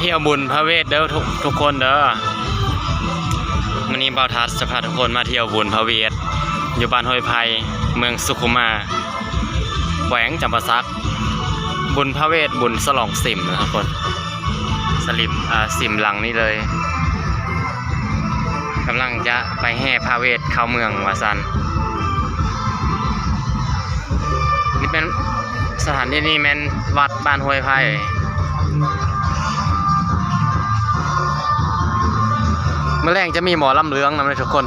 ທ່ຽວບຸນພະເວດເດີ ທຸກ ທຸກຄົນເດີ. ມື້ນີ້ບ່າວທັດຈະພາທຸກຄົນມາທ່ຽວບຸນພະເວດ ຢູ່ບ້ານຫ້ວຍໄຜ່ ເມືອງສຸຂຸມມາ ແຂວງຈຳປາສັກ. ບຸນພະເວດ ບຸນສະຫຼອງສິມນະທຸກຄົນ. ສະລິມ ອາ ສິມຫຼັງນີ້ເລີຍ. ກຳລັງຈະໄປແຫ່ພະເວດເຂົ້າເມືອງວ່າຊັ້ນ. ນີ້ແມ່ນ ສະຖານທີ່ນີ້ແມ່ນວັດບ້ານຫ້ວຍໄຜ່. ມື້ແລງຈະມີໝໍລຳເລື່ອງນຳເດີທຸກຄົນ.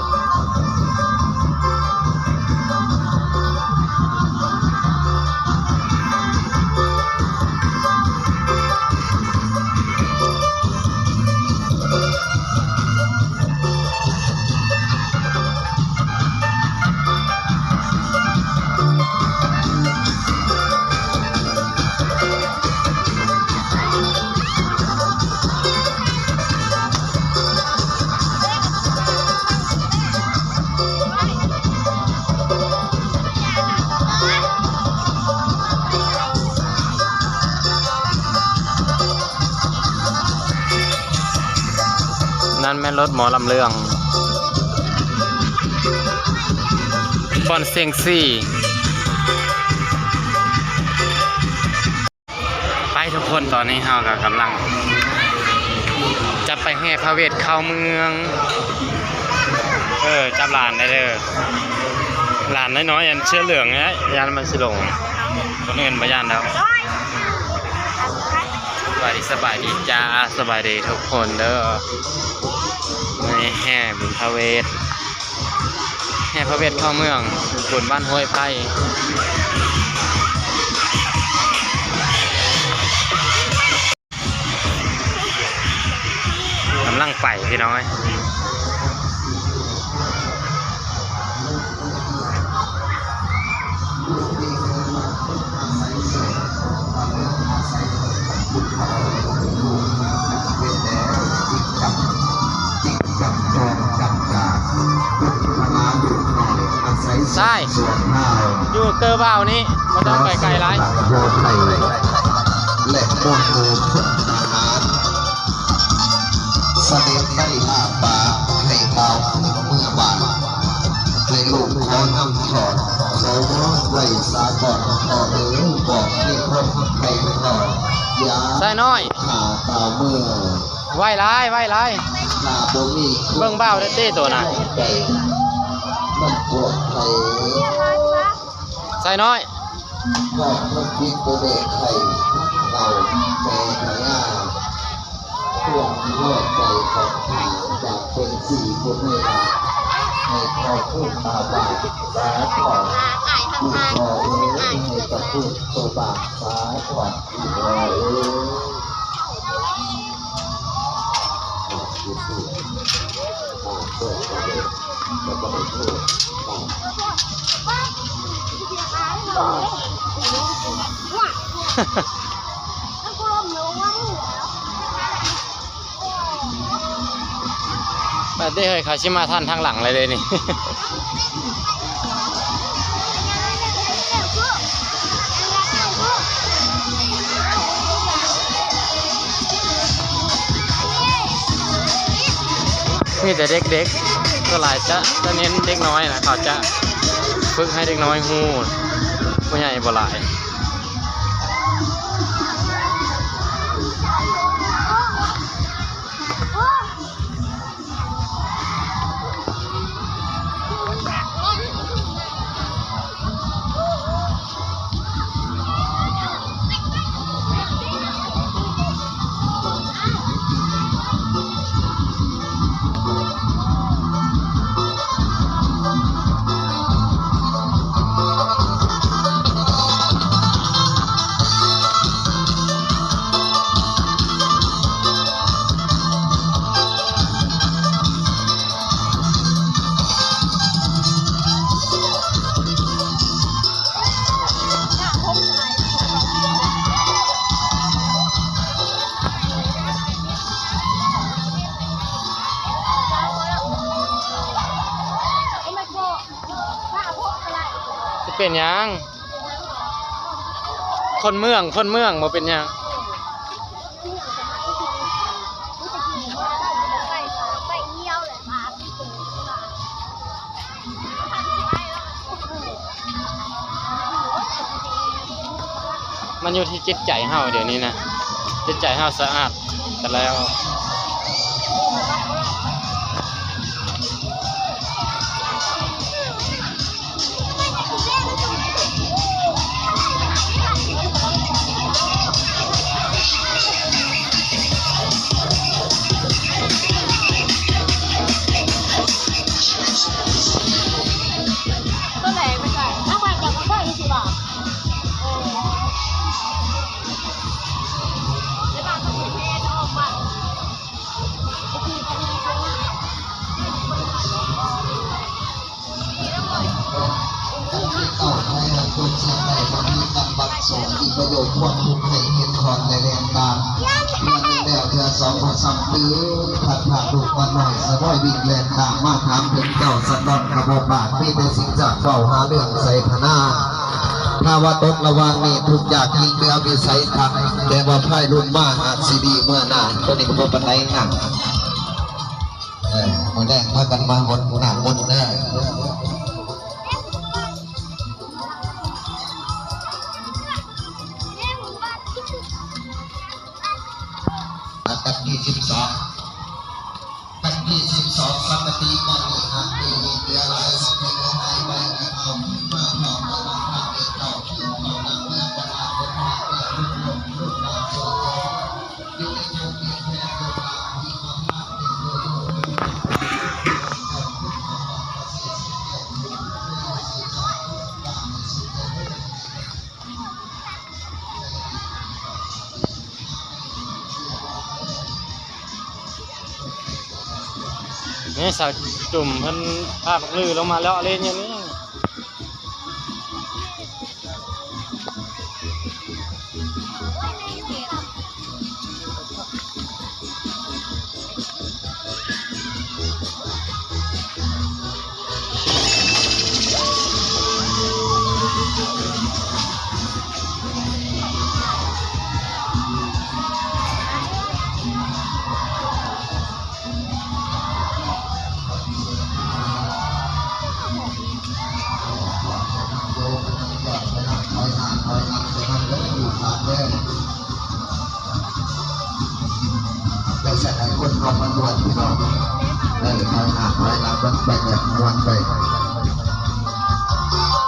ນັ້ນແມ່ນລົດໝໍລຳເລື່ອງ ບ່ອນເສັງສີ. ໄປທຸກຄົນ ຕອນນີ້ເຮົາກໍກຳລັງຈະໄປແຫ່ພະເວດເຂົ້າເມືອງ. ເອີ ຈັບຫຼານໄດ້ເດີ ຫຼານນ້ອຍໆ ອັນເສື້ອເຫຼືອງນີ້ ຢ້ານມັນຊິຫຼົງ ຄົນອື່ນບໍ່ຢ້ານດອກ. ສະບາຍດີ ສະບາຍດີຈ້າ ສະບາຍດີທຸກຄົນເດີ. ມື້ນີ້ແຫ່ບຸນພະເວດ ແຫ່ພະເວດເຂົ້າເມືອງ ບຸນບ້ານຫ້ວຍໄຜ່ ກຳລັງໄປພີ່ນ້ອງເອີຍ. ຊາຍ ຢູ່ເຕີບ່າວນີ້ ບໍ່ຕ້ອງໄປໄກຫຼາຍ. ແລະ ມົນໂອພົດທະຫານ ສະເດັດໄດ້ອາປາກໃຫ້ບ່າວຂຶ້ນເມືອບ້ານ ໃຫ້ລູກຂໍນຳຖອດ ຂໍວອນໄຫວ້ສາກ່ອນ ພໍ່ເອີຍ ບອກມີຄົນໃຫ້ຂໍ ຢ່າ ຊາຍນ້ອຍ ຂ້າຕາເມືອ ໄວຫຼາຍ ໄວຫຼາຍ ຖ້າບໍ່ມີ ເບິ່ງບ່າວເດ້ ໂຕນະ ໃຈນຳພວກໃຜ ຊາຍນ້ອຍ ນ້ອງເພິ່ນເປັນຜູ້ແບກໄຂ່ເອົາແມ່ພະຍາ ເພື່ອໃຫ້ຫົວໃຈຂອງຂ້າຈາກເປັນສີຜູ້ໃຫ້ລາ ໃຫ້ເຂົ້າພູມອາບາດສາທອນ ຜູ້ພໍ່ເອີຍ ໃຫ້ເຂົ້າພູມໂຕບາດສາທອນ ຜູ້ພໍ່ເອີຍ. ບາດເດ້ເຮີ້ຍ ເຂົາຊິມາທັນທາງຫຼັງເລີຍເດ້ນີ້. ມີແຕ່ເດັກໆ ສ່ວນຫຼາຍຈະ ຈະເນັ້ນເດັກນ້ອຍນະ ເຂົາຈະຝຶກໃຫ້ເດັກນ້ອຍຮູ້ ຜູ້ໃຫຍ່ບໍ່ຫຼາຍ. ຊິເປັນຫຍັງ? ຄົນເມືອງ ຄົນເມືອງ ບໍ່ເປັນຫຍັງ. ມັນຢູ່ທີ່ຈິດໃຈເຮົາດຽວນີ້ນະ, ຈິດໃຈເຮົາສະອາດກະແລ້ວ. ເກົ້າ ໃຫ້ເຮົາຕົກສະໄປບໍ່ມີກຳບັງໂສ ທີ່ປະໂຫຍດຄວາມທຸກໃຫ້ເຫັນຄອນ ແລະ ແລນຕາມ ເທື່ອໜຶ່ງແລ້ວເທື່ອສອງ ພໍຊ້ຳຕື່ມ ພັດພາລູກມາໜ້ອຍ ສະນ້ອຍວິ່ງແລ່ນຕາມ ມາຖາມເຖິງເຈົ້າ ສະໜອນກະບໍ່ປາກ ມີແຕ່ສິ່ງຈາກເວົ້າ ຫາເລື່ອງໃສ່ພະນາ ຖ້າວ່າຕົກລະຫວ່າງນີ້ ທຸກຢາກຍິງເຫຼືອວິໄສທັດ ແຕ່ວ່າພາຍລຸນມາອາດຊິດີເມື່ອໜ້າ ໂຕນີ້ກະບໍ່ປານໃດນະ. ເອີ ມື້ແລງພາກັນມາຫົດນ້ຳມົນເດີ. ອັນດັບທີສິບສອງ ອັນດັບທີສິບສອງ ປົກກະຕິ ຕອນນີ້ຫາກມີເຫຼືອຫຼາຍ ສິເຮັດໃຫ້ຫາຍໄປ ກະເອົາມາພ້ອມກັບພະເຈົ້າ ເຈົ້ານຳເມືອງ ຕະຫຼາດເດີນທາງ ເພື່ອລຸກລົງ ລຸກລາມ ນີ້ສາວຈຸ່ມເພິ່ນພາບັກລືລົງມາເລາະເລນຢູ່ນີ້. ໄດ້ສະໃຫ້ຄົນເຂົ້າມາມ່ວນພີ່ນ້ອງ ເອີ ຖອຍໜ້າຖອຍຫຼັງກັນໄປແບບມ່ວນໄປ.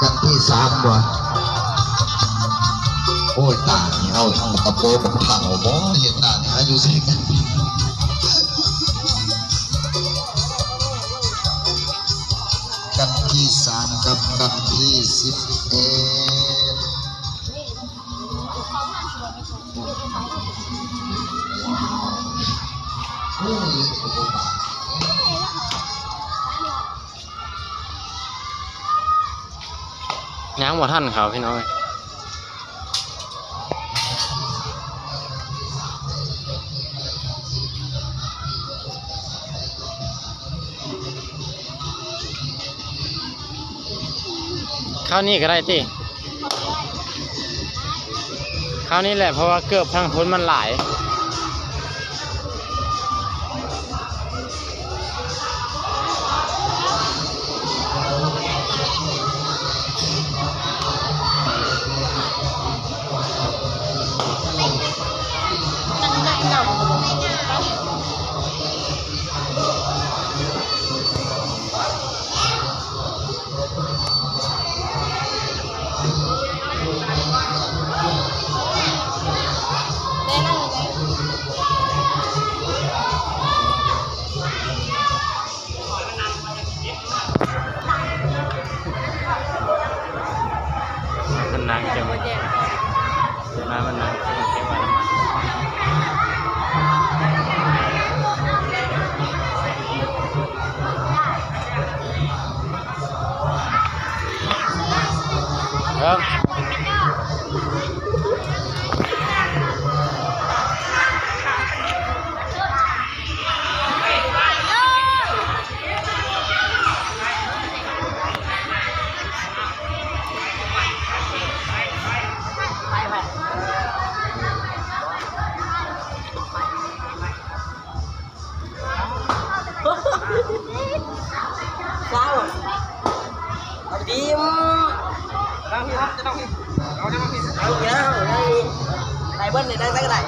ກັນທີສາມບໍ່? ໂອ້ຍ ຕານີ້ເຮົາ ເອົາກະໂປງເຖົ້າບໍ່ ເຮັດຕານີ້ອາຍຸເທົ່າໃດ. ກັນທີສາມກັບກັນທີສິບເອັດ. ຍັງບໍ່ທັນເຂົ້າພີ່ນ້ອງເອີຍ. ຄາວນີ້ກະໄດ້ຕິ ຄາວນີ້ແຫຼະ ເພາະວ່າເກີບທາງພຸ້ນມັນຫຼາຍ. ມັນນັ່ງເຈັບ ມາມັນນັ່ງເຈັບ ເຈັບວ່າ ເອີ. ສາວ ເອົາດີມ. ເອົາເອົາເອົາ ໄດ້ເບິດນີ້ ໄດ້ໃສກໍໄດ້.